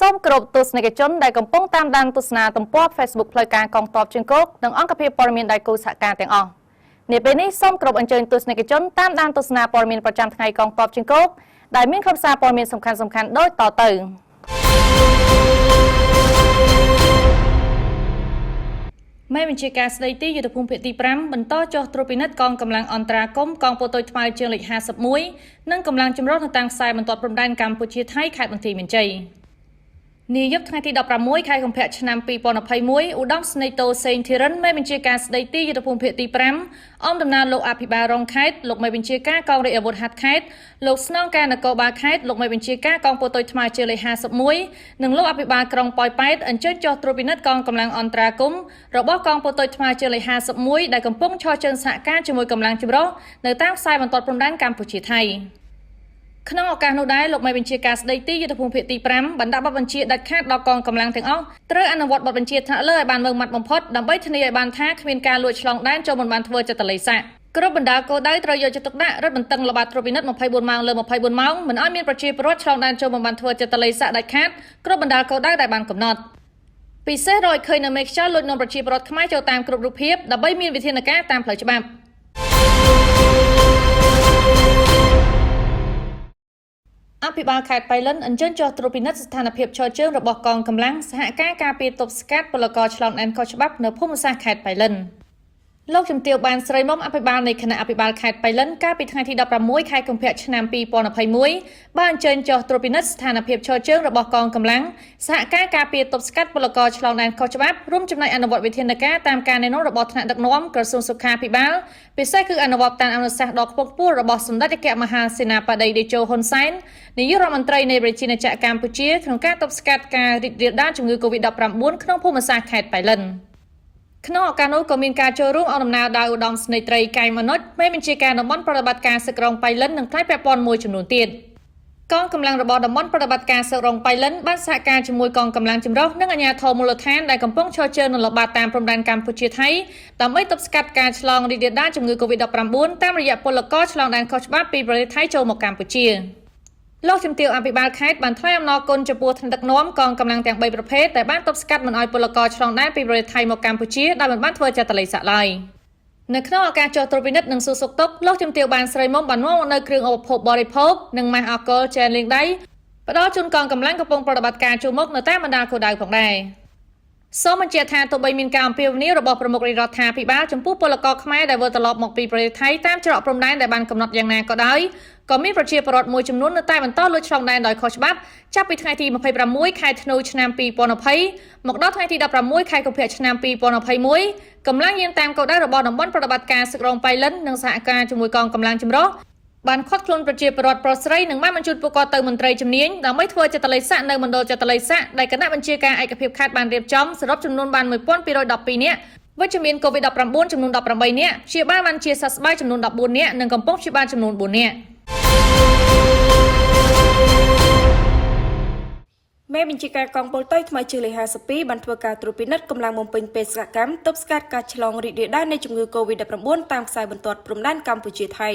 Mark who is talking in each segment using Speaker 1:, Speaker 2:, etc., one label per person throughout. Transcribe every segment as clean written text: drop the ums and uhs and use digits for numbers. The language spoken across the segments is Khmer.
Speaker 1: សូមគោរពទស្សនិកជនដែលកំពុងតាមដានទស្សនាទំព័រ Facebook ផ្លូវការកងទ័ពជើងគោកនិងអង្គភាពព័ត៌មានដៃគូសហការទាំងអស់នាពេលនេះសូមគោរពអញ្ជើញទស្សនិកជនតាមដានទស្សនាព័ត៌មានប្រចាំថ្ងៃកងទ័ពជើងគោកដែលមានខ្លឹមសារព័ត៌មានសំខាន់ៗដូចតទៅមេបញ្ជាការស្ដីទីយុទ្ធភូមិភាគទី5បន្តចុះត្រួតពិនិត្យកងកម្លាំងអន្តរាគមន៍កងពលតូចថ្មើរជើងលេខ51និងកម្លាំងចម្រុះនៅតាមខ្សែបន្ទាត់ព្រំដែនកម្ពុជាថៃខេត្តបន្ទាយមានជ័យនាយប់ថ្ងៃទី16ខែកុម្ភៈឆ្នាំ2021ឧត្តមស្នេហ៍តូសេងធីរិនមេបញ្ជាការស្ដីទីយុទ្ធភូមិភាគទី5អមដំណើរលោកអភិបាលរងខេត្តលោកមេបញ្ជាការកងរាជអាវុធហត្ថខេត្តលោកស្នងការនគរបាលខេត្តលោកមេបញ្ជាការកងពលតូចថ្មើរជើងលេខ51និងលោកអភិបាលក្រុងប៉ោយប៉ែតអញ្ជើញចុះត្រួតពិនិត្យកងកម្លាំងអន្តរាគមន៍របស់កងពលតូចថ្មើរជើងលេខ51ដែលកំពុងឈរជើងសហការជាមួយកម្លាំងចម្រុះនៅតាមខ្សែបន្ទាត់ព្រំដែនកម្ពុជាថៃក្នុងឱកាសនោះដែរលោកមេបញ្ជាការស្ដីទីយុទ្ធភូមិភាគទី5បានដាក់បទបញ្ជាដាច់ខាតដល់កងកម្លាំងទាំងអស់ត្រូវអនុវត្តបទបញ្ជាថ្នាក់លើឲ្យបានម៉ឺងម៉ាត់បំផុតដើម្បីធានាឲ្យបានថាគ្មានការលួចឆ្លងដែនចូលមិនបានធ្វើចតល័យស័កគ្រប់បណ្ដាគោលដៅត្រូវយកចិត្តទុកដាក់រឹតបន្តឹងល្បាតត្រួតពិនិត្យ24ម៉ោងលើ24ម៉ោងមិនឲ្យមានប្រជាពលរដ្ឋឆ្លងដែនចូលមិនបានធ្វើចតល័យស័កដាច់ខាតគ្រប់បណ្ដាគោលដៅដែលបានកំណត់ពិសេសរកឃើញនៅមេខ្យល់លួចនាំប្រជាពលរដ្ឋខ្មែរចូលតាមគ្រប់រូបភាពដើម្បីមានវិធានការតាមផ្លូវច្បាប់អភិបាលខេត្តបៃលិនអញ្ជើញចុះត្រួតពិនិត្យស្ថានភាពឈរជើងរបស់កងកម្លាំងសហការការពារទប់ស្កាត់ពលករឆ្លងដែនខុសច្បាប់នៅភូមិសាស្ត្រខេត្តបៃលិនលោកជំទាវបានស្រីមុំអភិបាលនៃគណៈអភិបាលខេត្តបៃលិនកាលពីថ្ងៃទី16ខែកុម្ភៈឆ្នាំ2021បានអញ្ជើញចុះត្រួតពិនិត្យស្ថានភាពឈរជើងរបស់កងកម្លាំងសហការការពារទប់ស្កាត់ពលករឆ្លងដែនខុសច្បាប់រួមចំណែកអនុវត្តវិធានការតាមការណែនាំរបស់ថ្នាក់ដឹកនាំក្រសួងសុខាភិបាលពិសេសគឺអនុវត្តតាមអនុសាសន៍ដ៏ខ្ពង់ខ្ពស់របស់សម្ដេចអគ្គមហាសេនាបតីតេជោហ៊ុនសែននាយករដ្ឋមន្ត្រីនៃប្រជាណាចក្រកម្ពុជាក្នុងការទប់ស្កាត់ការរីករាលដាលជំងឺ Covid-19 ក្នុងភូមិសាស្ត្រខេត្តបៃលិនក្នុងឱកាសនោះក៏មានការចូលរួមអមដំណើរដោយឧត្តមស្នេហ៍ត្រីកែមអនុជមេបញ្ជាការតំបន់ប្រតិបត្តិការសឹករងបៃលិននិងផ្នែកពាក់ព័ន្ធមួយចំនួនទៀតកងកម្លាំងរបស់តំបន់ប្រតិបត្តិការសឹករងបៃលិនបានសហការជាមួយកងកម្លាំងចម្រុះនិងអាជ្ញាធរមូលដ្ឋានដែលកំពុងឈរជើងនៅល្បាតតាមព្រំដែនកម្ពុជាថៃដើម្បីទប់ស្កាត់ការឆ្លងរីករាលដាលជំងឺ Covid-19 តាមរយៈពលករឆ្លងដែនខុសច្បាប់ពីប្រទេសថៃចូលមកកម្ពុជាលោកជំទាវអភិបាលខេត្តបានថ្លែងអំណរគុណចំពោះថ្នាក់ដឹកនាំកងកម្លាំងទាំង3ប្រភេទដែលបានទប់ស្កាត់មិនឲ្យពលករឆ្លងដែនពីប្រទេសថៃមកកម្ពុជាដោយមិនបានធ្វើចតល័យស័កឡើយនៅក្នុងឱកាសចុះត្រួតពិនិត្យនិងសួរសុខទុក្ខលោកជំទាវបានស្រីមុំបាននាំមកនៅគ្រឿងឧបភោគបរិភោគនិងម៉ាស់អាល់កុលចែលលាងដៃផ្ដល់ជូនកងកម្លាំងកំពុងប្រតិបត្តិការជួរមុខនៅតាមបណ្ដាគោលដៅផងដែរសូមបញ្ជាក់ថាទោះបីមានការអំពាវនាវរបស់ប្រមុខរាជរដ្ឋាភិបាលចំពោះពលករខ្មែរដែលវិលត្រឡប់មកពីប្រទេសថៃតាមច្រកព្រំដែនដែលបានកំណត់យ៉ាងណាក៏ដោយក៏មានប្រជាពលរដ្ឋមួយចំនួននៅតែបន្តលួចឆ្លងដែនដោយខុសច្បាប់ចាប់ពីថ្ងៃទី26ខែធ្នូឆ្នាំ2020មកដល់ថ្ងៃទី16ខែកុម្ភៈឆ្នាំ2021កម្លាំងយាមតាមគោលដៅរបស់តំបន់ប្រតិបត្តិការសឹករងបៃលិននិងសហការជាមួយកងកម្លាំងចម្រុះបានឃាត់ខ្លួនប្រជាពលរដ្ឋប្រុសស្រីនិងបានបញ្ជូនពួកគាត់ទៅមន្ត្រីជំនាញដើម្បីធ្វើចតល័យស័កនៅមណ្ឌលចតល័យស័កដែលគណៈបញ្ជាការឯកភាពខេត្តបានរៀបចំសរុបចំនួនបាន1212នាក់វិជ្ជមាន COVID-19 ចំនួន18នាក់ព្យាបាលបានជាសះស្បើយចំនួន14នាក់និងកំពុងព្យាបាលចំនួន4នាក់
Speaker 2: មេបញ្ជាការកងពលតៃថ្មីជើងលេខ52បានធ្វើការត្រួតពិនិត្យកម្លាំងបំពេញបេសកកម្មទប់ស្កាត់ការឆ្លងរីករាលដាលនៃជំងឺ Covid-19 តាមខ្សែបន្ទាត់ព្រំដែនកម្ពុជាថៃ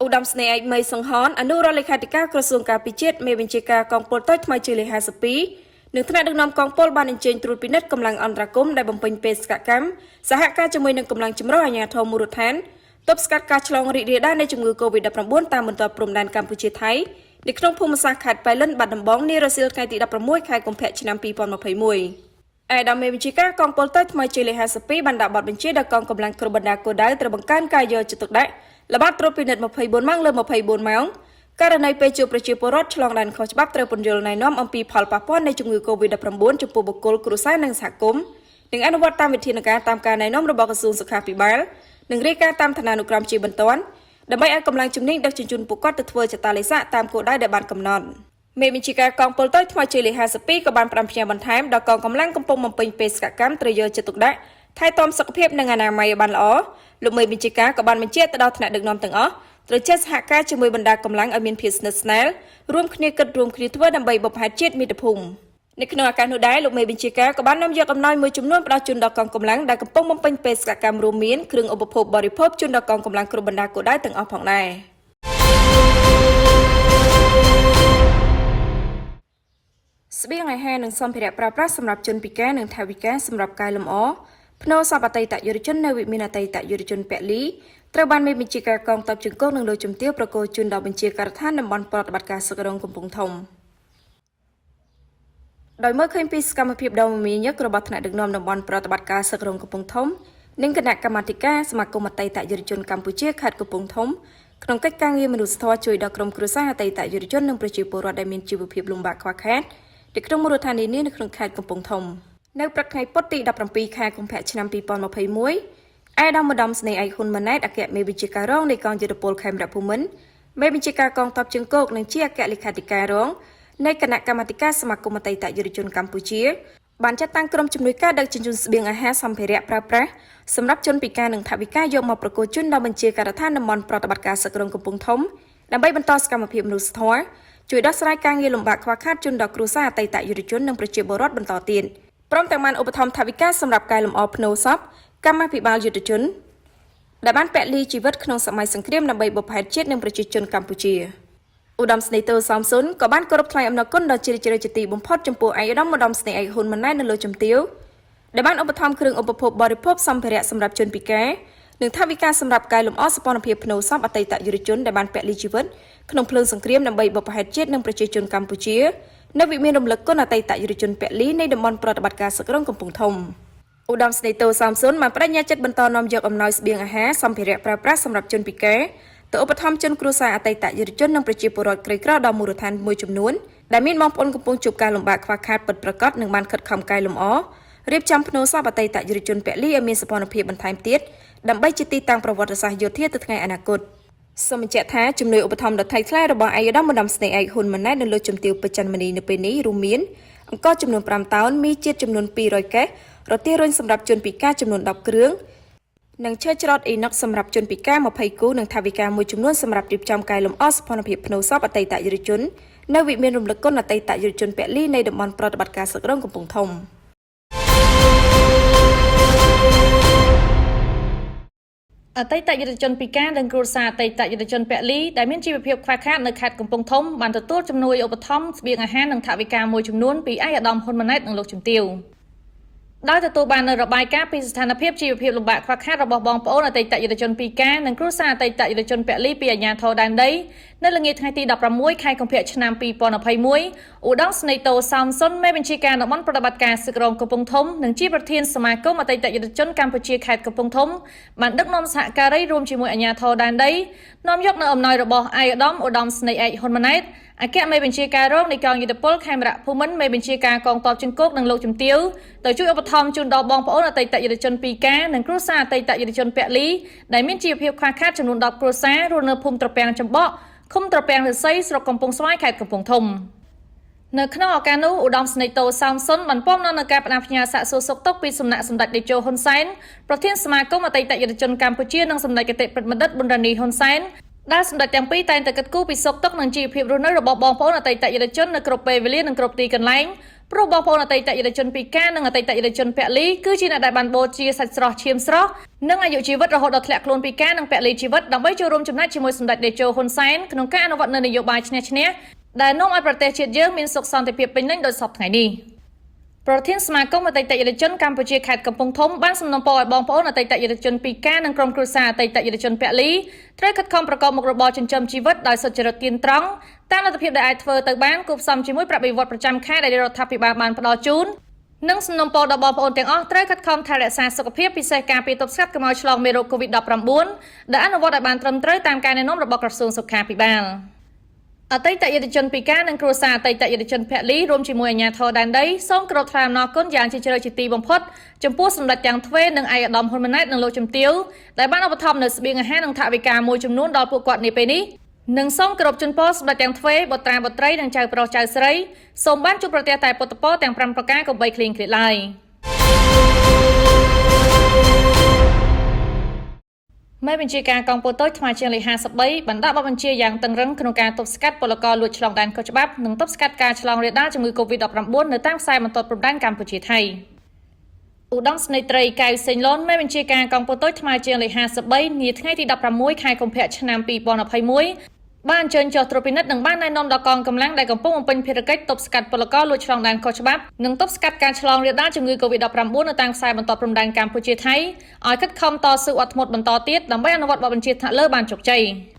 Speaker 2: ឧត្តមស្នេហ៍ឯកមីសង្ហនអនុរដ្ឋលេខាធិការក្រសួងការពារជាតិមេបញ្ជាការកងពលតៃថ្មីជើងលេខ52និងថ្នាក់ដឹកនាំកងពលបានអញ្ជើញត្រួតពិនិត្យកម្លាំងអន្តរាគមន៍ដែលបំពេញបេសកកម្មសហការជាមួយនឹងកម្លាំងចម្រុះអាជ្ញាធរមូលដ្ឋានទប់ស្កាត់ការឆ្លងរីករាលដាលនៃជំងឺ Covid-19 តាមបន្ទាត់ព្រំដែនកម្ពុជាថៃនៅក្នុងភូមិសាស្ត្រខេត្តបៃលិនបាត់ដំបងនារសៀលថ្ងៃទី16ខែកុម្ភៈឆ្នាំ2021ឯដល់មេបញ្ជាការកងពលតៃថ្មីជ័យលេខ52បានដាក់បទបញ្ជាដល់កងកម្លាំងគ្រប់បណ្ដាគោលដៅត្រូវបង្កើនការយកចិត្តទុកដាក់ល្បាតត្រួតពិនិត្យ24ម៉ោងលើ24ម៉ោងករណីពេលជួបប្រជាពលរដ្ឋឆ្លងដែនខុសច្បាប់ត្រូវពន្យល់ណែនាំអំពីផលប៉ះពាល់នៃជំងឺ Covid-19 ចំពោះបុគ្គលគ្រួសារនិងសហគមន៍និងអនុវត្តតាមវិធានការតាមការណែនាំរបស់ក្រសួងសុខាភិបាលនិងរាយការណ៍តាមឋានានុក្រមជាបន្ទាន់ដើម្បីឲ្យកម្លាំងជំនាញដឹកជញ្ជូនពួកគាត់ទៅធ្វើចតាឡេសាតាមគោលដៅដែលបានកំណត់មេបញ្ជាការកងពលតូចថ្មីជ័យលេខ52ក៏បានផ្ដាំផ្ញើបន្ថែមដល់កងកម្លាំងកំពុងបំពេញបេសកកម្មត្រូវយកចិត្តទុកដាក់ថែទាំសុខភាពនិងអនាម័យឲ្យបានល្អលោកមេបញ្ជាការក៏បានបញ្ជាទៅដល់ថ្នាក់ដឹកនាំទាំងអស់ត្រូវចេះសហការជាមួយបណ្ដាកម្លាំងឲ្យមានភាពស្និទ្ធស្នាលរួមគ្នាគិតរួមគ្នាធ្វើដើម្បីបុព្វហេតុជាតិមាតុភូមិនៅក្នុងឱកាសនោះដែរលោកមេបញ្ជាការក៏បាននាំយកអំណោយមួយចំនួនផ្ដល់ជូនដល់កងកម្លាំងដែលកំពុងបំពេញបេសកកម្មរួមមានគ្រឿងឧបភោគបរិភោគជូនដល់កងកម្លាំងគ្រប់បណ្ដាគោលដៅទាំងអស់ផងដែរ។ ស្បៀងអាហារនិងសម្ភារៈប្រើប្រាស់សម្រាប់ជនពិការនិងថវិកាសម្រាប់កែលម្អផ្នូរសពអតីតយុទ្ធជននៅវិមានអតីតយុទ្ធជនពលីត្រូវបានមេបញ្ជាការកងទ័ពជើងគោកនិងលោកជំទាវប្រគល់ជូនដល់បញ្ជាការដ្ឋានតំបន់ប្រតិបត្តិការសឹករងកំពង់ធំដោយមើលឃើញពីសកម្មភាពដ៏មមាញឹករបស់ថ្នាក់ដឹកនាំតំបន់ប្រតិបត្តិការសឹករងកំពង់ធំនិងគណៈកម្មាធិការសមាគមអតីតយុទ្ធជនកម្ពុជាខេត្តកំពង់ធំក្នុងកិច្ចការងារមនុស្សធម៌ជួយដល់ក្រុមគ្រួសារអតីតយុទ្ធជននិងប្រជាពលរដ្ឋដែលមានជីវភាពលំបាកខ្វះខាតនៅក្នុងមូលដ្ឋាននានានៅក្នុងខេត្តកំពង់ធំនៅព្រឹកថ្ងៃពុធទី17ខែកុម្ភៈឆ្នាំ2021ឯកឧត្តមឧត្តមស្នេហ៍ឯកហ៊ុនម៉ាណែតអគ្គមេបញ្ជាការរងនៃកងយោធពលខេមរៈភូមិន្ទមេបញ្ជាការកងទ័ពជើងគោកនិងជាអគ្គលេខាធិការរងនៃគណៈកម្មាធិការសមាគមអតីតយុទ្ធជនកម្ពុជាបានចាត់តាំងក្រុមជំនួយការដឹកជញ្ជូនស្បៀងអាហារសម្ភារៈប្រើប្រាស់សម្រាប់ជនពិការនិងថវិកាយកមកប្រគល់ជូនដល់បញ្ជាការដ្ឋានតំបន់ប្រតិបត្តិការសឹករងកំពង់ធំដើម្បីបន្តសកម្មភាពមនុស្សធម៌ជួយដោះស្រាយការងារលំបាកខ្វះខាតជូនដល់គ្រួសារអតីតយុទ្ធជននិងប្រជាពលរដ្ឋបន្តទៀតព្រមទាំងបានឧបត្ថម្ភថវិកាសម្រាប់កែលម្អផ្នូរសពកម្មាភិបាលយុទ្ធជនដែលបានពលីជីវិតក្នុងសម័យសង្គ្រាមដើម្បីបុព្វហេតុជាតិនិងប្រជាជនកម្ពុជាឧត្តមស្នេហ៍ទោសំសុនក៏បានគោរពថ្លែងអំណរគុណដ៏ជ្រាលជ្រៅជាទីបំផុតចំពោះឯកឧត្តមឧត្តមស្នេហ៍ឯកហ៊ុនម៉ាណែតនៅលើជំទាវដែលបានឧបត្ថម្ភគ្រឿងឧបភោគបរិភោគសម្ភារៈសម្រាប់ជនពិការនិងថវិកាសម្រាប់កែលម្អសពលភាពផ្នូរសពអតីតយុទ្ធជនដែលបានពលីជីវិតក្នុងភ្លើងសង្គ្រាមដើម្បីបុព្វហេតុជាតិនិងប្រជាជនកម្ពុជានៅវិមានរំលឹកគុណអតីតយុទ្ធជនពលីនៃតំបន់ប្រតិបត្តិការសឹករងកំពង់ធំឧត្តមស្នេហ៍ទោសំសុនបានបដិញ្ញាចិត្តបន្តនាំយកអំណោយស្បៀងអាហារសម្ភារៈប្រើប្រាស់សម្រាប់ជនពិការទៅឧបត្ថម្ភជនគ្រួសារអតីតយុទ្ធជននិងប្រជាពលរដ្ឋក្រីក្រដល់មូលដ្ឋានមួយចំនួនដែលមានបងប្អូនកំពុងជួបការលំបាកខ្វះខាតពិតប្រាកដនិងបានខិតខំកែលម្អរៀបចំផ្នូរសពអតីតយុទ្ធជនពលីឲ្យមានសពលភាពបន្ថែមទៀតដើម្បីជាទីតាំងប្រវត្តិសាស្ត្រយោធាទៅថ្ងៃអនាគតសូមបញ្ជាក់ថាជំនួយឧបត្ថម្ភដ៏ថ្លៃថ្លារបស់ឯកឧត្តមឧត្តមស្នេហ៍ឯកហ៊ុនម៉ាណែតនៅលើជំទាវពេជ្រច័ន្ទមនីនៅពេលនេះរួមមានអង្ករចំនួន5តោនមីជាតិចំនួន200កេសរទេះរុញសម្រាប់ជនពិការចំនួន10គ្រឿងនិងឈើច្រត់អ៊ីណុកសម្រាប់ជនពិការ20គូនិងថវិកាមួយចំនួនសម្រាប់រៀបចំកែលម្អសភនភាពផ្នូរសពអតីតយុទ្ធជននៅវិមានរំលឹកគុណអតីតយុទ្ធជនពលីនៃតំបន់ប្រតិបត្តិការសឹករងកំពង់ធំ
Speaker 1: អតីតយុទ្ធជនពិការនិងគ្រួសារអតីតយុទ្ធជនពលីដែលមានជីវភាពខ្វះខាតនៅខេត្តកំពង់ធំបានទទួលជំនួយឧបត្ថម្ភស្បៀងអាហារនិងថវិកាមួយចំនួនពីឯកឧត្តមហ៊ុនម៉ាណែតនិងលោកជំទាវដោយទទួលបាននូវរបាយការណ៍ពីស្ថានភាពជីវភាពលំបាកខ្វះខាតរបស់បងប្អូនអតីតយុទ្ធជនពិការនិងគ្រួសារអតីតយុទ្ធជនពលីពីអាជ្ញាធរដែនដីនៅល្ងាចថ្ងៃទី16ខែកុម្ភៈឆ្នាំ2021ឧត្តមស្នេហ៍តូសំសុនមេបញ្ជាការតំបន់ប្រតិបត្តិការសឹករងកំពង់ធំនិងជាប្រធានសមាគមអតីតយុទ្ធជនកម្ពុជាខេត្តកំពង់ធំបានដឹកនាំសហការីរួមជាមួយអាជ្ញាធរដែនដីនាំយកនូវអំណោយរបស់ឯកឧត្តមឧត្តមស្នេហ៍ឯកហ៊ុនម៉ាណែតអគ្គមេបញ្ជាការរងនៃកងយោធពលខេមរៈភូមិន្ទមេបញ្ជាការកងទ័ពជើងគោកនិងលោកជំទាវទៅជួយឧបត្ថម្ភជូនដល់បងប្អូនអតីតយុទ្ធជនពិការនិងគ្រួសារអតីតយុទ្ធជនពលីដែលមានជីវភាពខ្វះខាតចំនួន10គ្រួសាររស់នៅភូមិត្រពាំងចំបក់ឃុំត្រពាំងឫស្សីស្រុកកំពង់ស្វាយខេត្តកំពង់ធំនៅក្នុងឱកាសនោះឧត្តមស្នេហ៍តូសោមសុនបានពំនាំនៅការផ្ដាំផ្ញើសាកសួរសុខទុក្ខពីសំណាក់សម្ដេចតេជោហ៊ុនសែនប្រធានសមាគមអតីតយុទ្ធជនកម្ពុជានិងសម្ដេចគតិប្រិទ្ធបណ្ឌិតប៊ុនរ៉ានីហ៊ុនសែនដែលសម្ដេចទាំងពីរតែងតែគិតគូរពីសុខទុក្ខនិងជីវភាពរស់នៅរបស់បងប្អូនអតីតយុទ្ធជននៅគ្រប់ពេលវេលានិងគ្រប់ទីកន្លែងព្រោះបងប្អូនអតីតយុទ្ធជនពិការនិងអតីតយុទ្ធជនពលីគឺជាអ្នកដែលបានបូជាសាច់ស្រស់ឈាមស្រស់និងអាយុជីវិតរហូតដល់ធ្លាក់ខ្លួនពិការនិងពលីជីវិតដើម្បីចូលរួមចំណែកជាមួយសម្ដេចតេជោហ៊ុនសែនក្នុងការអនុវត្តនូវនយោបាយឈ្នះឈ្នះដែលនាំឲ្យប្រទេសជាតិយើងមានសុខសន្តិភាពពេញលេញដូចសព្វថ្ងៃនេះប្រធានសមាគមអតីតយុទ្ធជនកម្ពុជាខេត្តកំពង់ធំបានសំណូមពរឲ្យបងប្អូនអតីតយុទ្ធជនពិការនិងក្រុមគ្រួសារអតីតយុទ្ធជនពលីត្រូវខិតខំប្រកបមុខរបរចិញ្ចឹមជីវិតដោយសុចរិតទៀងត្រង់តាមលទ្ធភាពដែលអាចធ្វើទៅបានគួបផ្សំជាមួយប្រាក់បៀវត្សប្រចាំខែដែលរដ្ឋាភិបាលបានផ្ដល់ជូននិងសំណូមពរដល់បងប្អូនទាំងអស់ត្រូវខិតខំថែរក្សាសុខភាពពិសេសការពារទប់ស្កាត់កុំឲ្យឆ្លងមេរោគ COVID-19 ដែលអនុវត្តឲ្យបានត្រឹមត្រូវតាមការណែនាំរបស់ក្រសួងសុខាភិបាលអតីតយុទ្ធជនពិការនិងគ្រួសារអតីតយុទ្ធជនពលីរួមជាមួយអាជ្ញាធរដែនដីសូមគោរពថ្លែងអំណរគុណយ៉ាងជ្រាលជ្រៅជាទីបំផុតចំពោះសម្ដេចទាំងទ្វេនិងឯកឧត្តមហ៊ុនម៉ាណែតនិងលោកជំទាវដែលបានឧបត្ថម្ភនៅស្បៀងអាហារនិងថវិកាមួយចំនួនដល់ពួកគាត់នាពេលនេះនិងសូមគោរពជូនពរសម្ដេចទាំងទ្វេបុត្រាបុត្រីនិងចៅប្រុសចៅស្រីសូមបានជួបប្រទះតែពុទ្ធពរទាំង5ប្រការកុំបីឃ្លៀងឃ្លាតឡើយមេបញ្ជាការកងពលតូចថ្មជាងលេខ53បានដាក់បទបញ្ជាយ៉ាងតឹងរឹងក្នុងការទប់ស្កាត់ពលករលួចឆ្លងដែនខុសច្បាប់និងទប់ស្កាត់ការឆ្លងរាលដាលជំងឺ Covid-19 នៅតាមខ្សែបន្ទាត់ព្រំដែនកម្ពុជាថៃឧត្តមស្នេហ៍ត្រីកៅសេងឡុនមេបញ្ជាការកងពលតូចថ្មជាងលេខ53នាថ្ងៃទី16ខែកុម្ភៈឆ្នាំ2021 បានអញ្ជើញចុះត្រួតពិនិត្យនិងបានណែនាំដល់កងកម្លាំងដែលកំពុងបំពេញភារកិច្ចទប់ស្កាត់ពលករលួចឆ្លងដែនខុសច្បាប់និងទប់ស្កាត់ការឆ្លងរាលដាលជំងឺ Covid-19 នៅតាមខ្សែបន្ទាត់ព្រំដែនកម្ពុជាថៃឲ្យខិតខំតស៊ូអត់ធ្មត់បន្តទៀតដើម្បីអនុវត្តបទបញ្ជាថ្នាក់លើបានជោគជ័យ។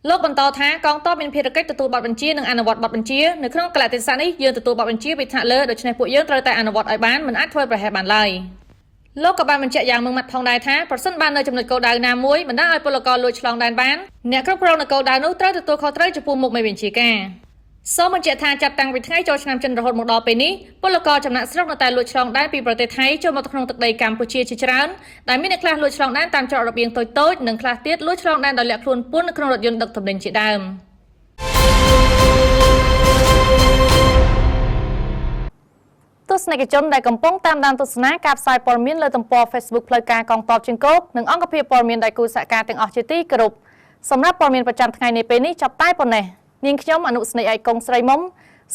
Speaker 1: លោកបន្តថាកងទ័ពមានភារកិច្ចទទួលបទបញ្ជានិងអនុវត្តបទបញ្ជានៅក្នុងកលៈទេសៈនេះយើងទទួលបទបញ្ជាពីថ្នាក់លើដូច្នេះពួកយើងត្រូវតែអនុវត្តឲ្យបានមិនអាចធ្វើប្រហែសបានឡើយលោកក៏បានបញ្ជាក់យ៉ាងម៉ឺងម៉ាត់ផងដែរថាប្រសិនបាននៅចំណុចគោលដៅណាមួយបណ្ដាលឲ្យពលករលួចឆ្លងដែនបានអ្នកគ្រប់គ្រងនៅគោលដៅនោះត្រូវទទួលខុសត្រូវចំពោះមុខមេបញ្ជាការសូមបញ្ជាក់ថាចាប់តាំងពីថ្ងៃចូលឆ្នាំចិនរហូតមកដល់ពេលនេះពលករចំណាក់ស្រុកនៅតែលួចឆ្លងដែនពីប្រទេសថៃចូលមកក្នុងទឹកដីកម្ពុជាជាច្រើនដែលមានអ្នកខ្លះលួចឆ្លងដែនតាមច្រករបៀងតូចៗនិងខ្លះទៀតលួចឆ្លងដែនដោយលាក់ខ្លួនពួននៅក្នុងរថយន្តដឹកទំនិញជាដើម។ ទស្សនិកជនដែលកំពុងតាមដានទស្សនាការផ្សាយព័ត៌មានលើទំព័រ Facebook ផ្លូវការកងទ័ពជើងគោកនិងអង្គភាពព័ត៌មានដៃគូសហការទាំងអស់ជាទីគោរពសម្រាប់ព័ត៌មានប្រចាំថ្ងៃនេះពេលនេះចប់តែប៉ុណ្ណេះនាងខ្ញុំអនុស្នេហ៍ឯកុងស្រីមុំ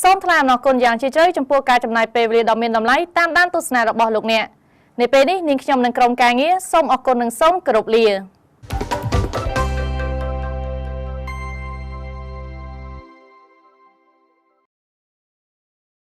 Speaker 1: សូមថ្លែងអំណរគុណយ៉ាងជ្រាលជ្រៅចំពោះការចំណាយពេលវេលាដ៏មានតម្លៃតាមដានទស្សនារបស់លោកអ្នកនៅពេលនេះនាងខ្ញុំនិងក្រុមការងារសូមអរគុណនិងសូមគោរពលា។